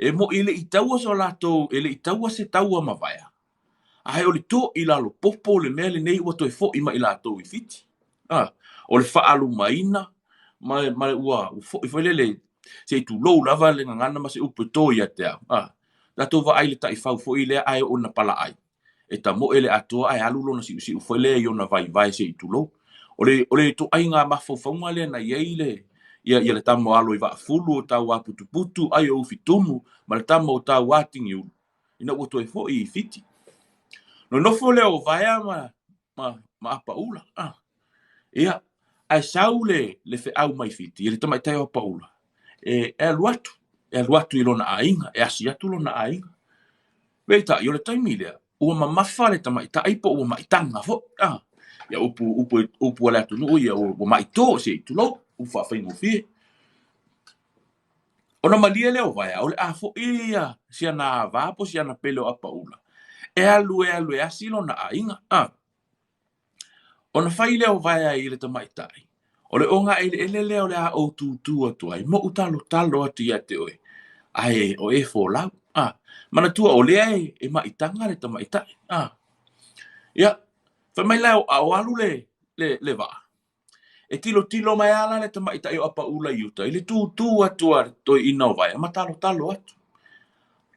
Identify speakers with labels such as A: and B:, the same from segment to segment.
A: E mo'i e le i taua so latou, e le i taua se taua ma Vaea, ae o le to'i lalo popo o le mea lenei ua toe fo'i mai latou i Fiti. O le faalumaina ma, ma ua fo'i foi lele, se i tulou lava le gagana ma se upu e to ia te au. Tatou vaai i le taifau foi lea ae oo ina palaai. E tamoe le atoa ae alu lona siusiu foi lea i ona vaevae se i tulou. O le, o le ituaiga mafaufauga lea na i ai le, ia, ia le tama o alo i Vaafulu o Tauaputuputu ai o Ufitumu ma le tama o Tauatiniulu ina ua toe foi i Fiti. Nonofo lea o Vaea ma, ma, ma Apaula. Ah. Ia, ae sau le, le feau mai Fiti i le tamaitai o Apaula e, e alu atu, e alu atu i lona aiga, e asi atu lona aiga. Peitai, o le taimi lea, ua mamafa le tamaitai po ua maitaga foi. Ah, ia upu, upu, upu a le atunuu ia, ua, ua maito se i tulou, upu faafaigofie. Ona malie lea o Vaea, o le a foi ia si ana ava po si ana pele o Apaula, e alu e alu e asi lona aiga. Ah. Ona fai lea o Vaea i le tamaitai, O le ogaeleele lea o le a ou tūtū atu ai, ma ou talotalo atu ia te oe, ae o e folau. A, manatua o lea e, e maitaga le tamaitai. A, ia, fai mai la a o alu le, le, le vaa, e tilotilo mai lava la le tamaitai o Apaula i uta i le tūtū atu a le toeaina o Vaea ma talotalo atu.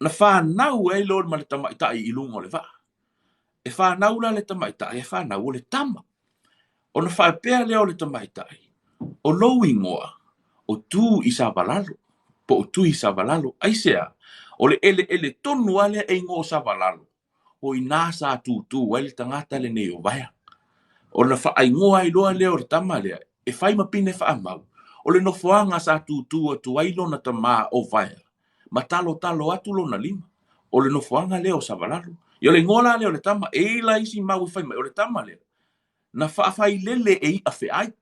A: Na fanau ai loa ma le tamaitai i luga o le vaa. E fanau la le tamaitai, e fanau o le tama. Ona faapea lea o le tamaitai, O lou igoa, o Tu i Savalalo, po o Tui Savalalo. Aisea? O le eleele tonu lava lea e igoa o Savalalo, o i ina sa tūtū ai le tagata lenei o Vaea. Ona faaigoa ai loa lea o le tama lea, e fai ma pine faamau, o le nofoaga sa tūtū atu ai lona tama o Vaea, ma talotalo atu lona lima, o le nofoaga lea o Savalalo. Ia o le igoa la lea o le tama, e i ai la isi mau e fai mai, o le tama lea, na faafailele e i'a feai,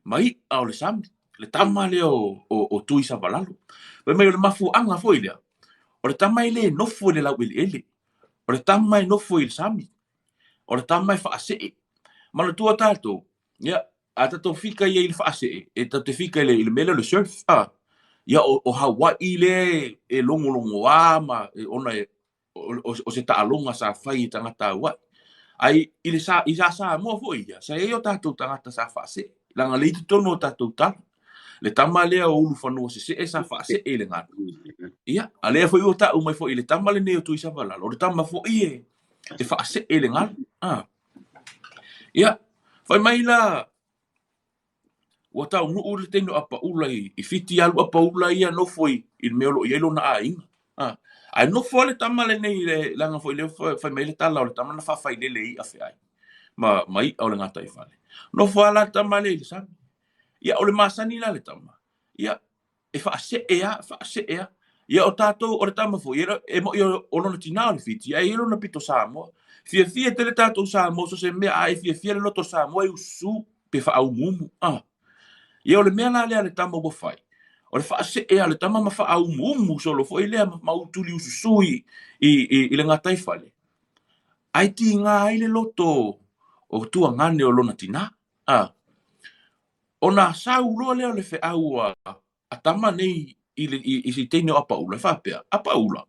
A: ma i'a o le sami, le tama lea o, o, o Tui Savalalo. Fai mai o le mafuaaga foi lea, o le tama e le nofo i le laueleele, o le tama e nofo i le sami, o le tama e faasee. Manatua tatou, ia, a tatou fika ia i le faasee, e tatou te fika i le, i le mea lea o le surf, a. Ia, o, o Hawaii lea e, e logologoa ma, e, ona e, o, o, o se taaloga sa fai e tagata Hawaii. Ai, i le sa, i sa Samoa foi ia, sa i ai o tatou tagata sa faasee, leaga lea i totonu o tatou tala. Le tama lea o Ulufanua Sesee sa faasee i le galu. Ia, a lea foi ua tau mai foi i le tama lenei o Tuisavalalo, o le tama foi e, e faasee i le galu. A. Ia, fai mai la, ua taunuu le taimi o Apaula i, i Fiti, alu Apaula ia nofo i, i le mea o lo o i ai lona aiga. A, ae nofo lava le tama lenei, le, leaga foi lea fai mai le tala o le tama na faafailele i i'a feai ma, ma i'a o le gataifale. Nofo lava la le tama lea i le sami. Ia, o le masani la le tama, ia, e faasee lava, faasee lava. Ia o tatou, o le tama foi, e moni o lona tina o le Fiti, ae i ai lona pito Samoa. Fiafia tele tatou Samoa, so se mea, a e fiafia le loto Samoa e ususu pe faaumuumu. Ah. Ia o le mea la lea a le tama ua fai, o le faasee lava o le tama ma faaumuumu solo foi lea ma utuli ususu i, i, i, i le gataifale. Ae tiga ai le loto o tuagane o lona tina. Ah. Ona sau loa lea o le feau a, a tama nei i, le, i, i se teine o Apaula, e faapea, Apaula,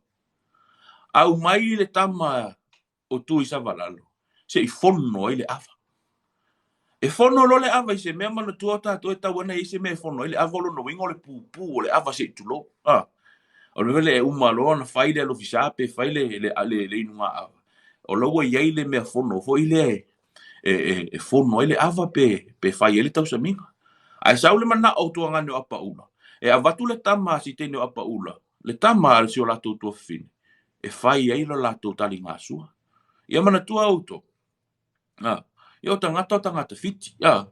A: aumai le tama o Tuisavalalo se i fono ai le ava. E fono loa le ava i se mea, manatua o tatou e tau ana i ai se mea e fono ai le ava, o lona uiga o le pupū o le ava se i tulou. Ah. O le mea lea e uma loa ona fai le alofisa pe fai le, le, le, le inuga ava, o la ua i ai le mea fono foi lea e, e, e, e fono ai le ava pe, pe fai ai le tausamiga. Ae sau le manao o tuagane o Apaula, e avatu le tama a si teine o Apaula, le tama a si o latou tuafafine, e fai ai lo latou taligasua. Ia manatua outou, a, ia o tagata o tagata Fiti, a,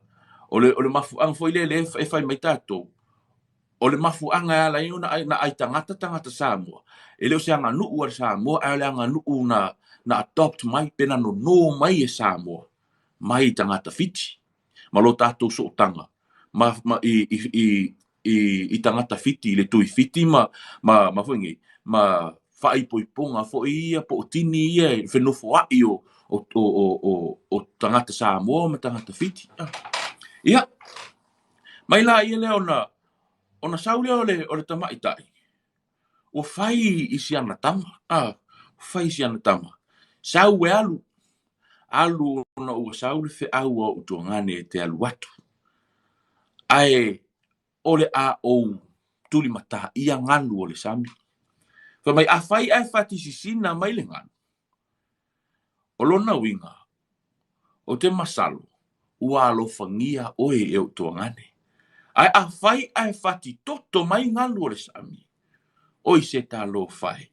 A: o le, o le mafuaaga foi lea lea e fai mai tatou, o le mafuaaga e ala ai ona ai, na ai tagata tagata Samoa, e le o se aganuu a le Samoa, ae o le aganuu na, na adopt mai, pe na nonō mai e Samoa, mai tagata Fiti, ma lo tatou sootaga, ma, ma, i, i, i, i, i tagata Fiti, i le tui Fiti ma, ma, ma foi nei, ma faaipoipoga foi ia po o tini ia e fenofoai o, o, o, o, o, o tagata Samoa ma tagata Fiti. Ia, mai la ia lea ona, ona sau lea o le, o le tamaitai. Ua fai i si ana tama, a, ua fai i si ana tama, sau e alu, alu ona ua sau le feau a ou tuagane e te alu atu. Ae o le a ou tulimataia galu o le sami. Fai mai, afai ae fati sisina mai le galu, o lona uiga, ou te masalo, ua alofagia oe e ou tuagane. Ae afai ae fati toto mai galu o le sami, oi se talofa e,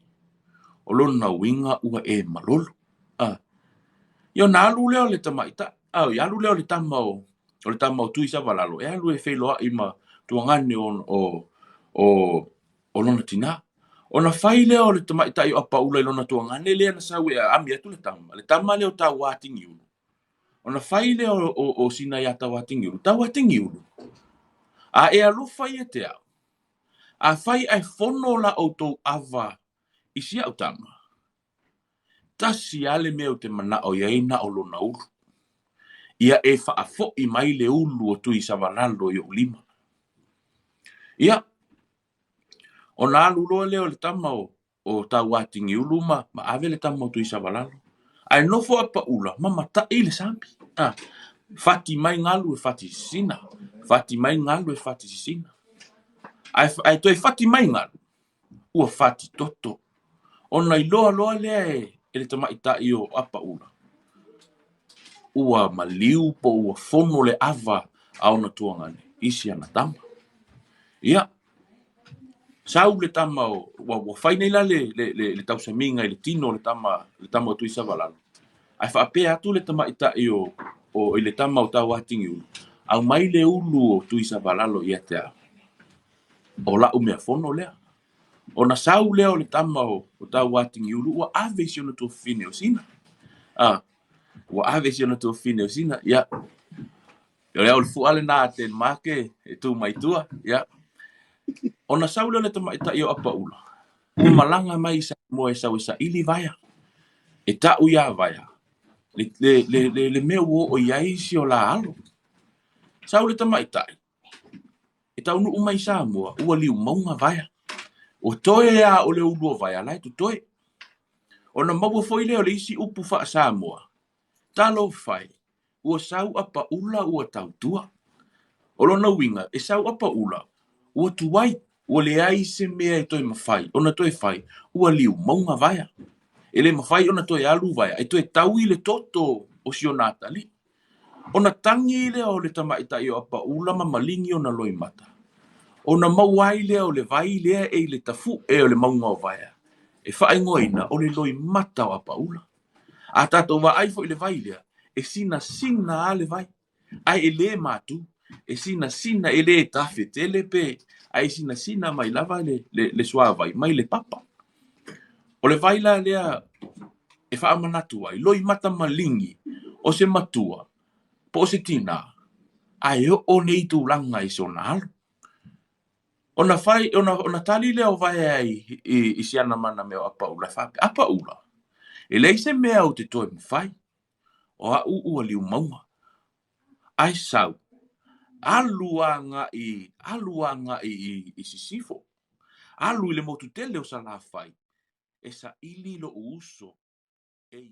A: o lona uiga ua e malolo. A, ia ona alu lea o le tamaitai, a, ia alu lea o le tama o, o le tama o Tuisavalalo, e alu e feiloai ma tuagane o, o, o, o lona tinā. Ona fai lea o le tamaitai o Apaula i lona tuagane lea na sau e aami atu le tama, le tama lea o Tauatigiulu. Ona fai lea o, o, o Sina iā Tauatigiulu, Tauatigiulu, a e alofa ia te au, afai ae fono la outou ava i si au tama, tasi lava le mea ou te manao i ai na o lona ulu. Ia e faafoi mai le ulu o Tuisavalalo i ou lima. Ia, ona alu loa lea o le tama o, o Tauatigiulu ma, ma ave le tama o Tuisavalalo. Ae nofo Apaula ma matai le sami. Ah, fati mai galu e fati sisina, fati mai galu e fati sisina. Ae, ae toe fati mai galu, ua fati toto. Ona iloa loa lea e, e le tamaitai o Apaula, ua maliu po ua fono le ava a ona tuagane i si ana tama. Ia, sau le tama o, ua, ua fai nei la le, le, le, le tausamiga i le tino o le tama, le tama o Tuisavalalo. Ae faapea atu le tamaitai o, o i le tama o Tauatigiulu, aumai le ulu o Tuisavalalo ia te au. O lau mea fono lea. Ona sau lea o le tama o, o Tauatigiulu, ua ave i si ona tuafafine o Sina. A, ua ave i si ona tuafafine o Sina. Ia, o le au le fua lena a Tenmake e tū mai tua. Ia, ona sau lea o le tamaitai o Apaula, ua malaga mai i Samoa e sau e saili Vaea. E ta'u iā Vaea, le, le, le, le, le mea ua oo i ai si o la alo. Sau le tamaitai, e taunuu mai i Samoa, ua liu mauga Vaea. Ua toe lava o le ulu o Vaea la e totoe. Ona maua foi lea o le isi upu faa-Samoa, talofa e, ua sau Apaula ua tautua. O lona uiga, e sau Apaula, ua tuai, ua leai se mea e toe mafai ona toe fai, ua liu mauga Vaea. E le mafai ona toe alu Vaea, e toe taui le toto o si ona atalii. Ona tagi lea o le tamaitai o Apaula ma maligi ona loimata, ona maua ai lea o le vai lea e i le tafu'e o le mauga o Vaea, e faaigoaina o le loimata o Apaula. A tatou vaai foi i le vai lea, e sinasina lava le vai, ae e le matu, e sinasina, e le tafe tele pe, ae sinasina mai lava le, le, le suavai mai le papa. O le vai la lea e faamanatu ai, loimata maligi o se matua po o se tinā, ae oo nei tulaga i sona alo. Ona fai, ona, ona tali lea o Vaea i, i, i si ana manamea o Apaula e faapea, Apaula, e leai se mea ou te toe mafai, o au ua liu mauga. Ae sau, alu agai, alu agai i, i Sisifo, alu i le motu tele o Salafai, e saili lou uso e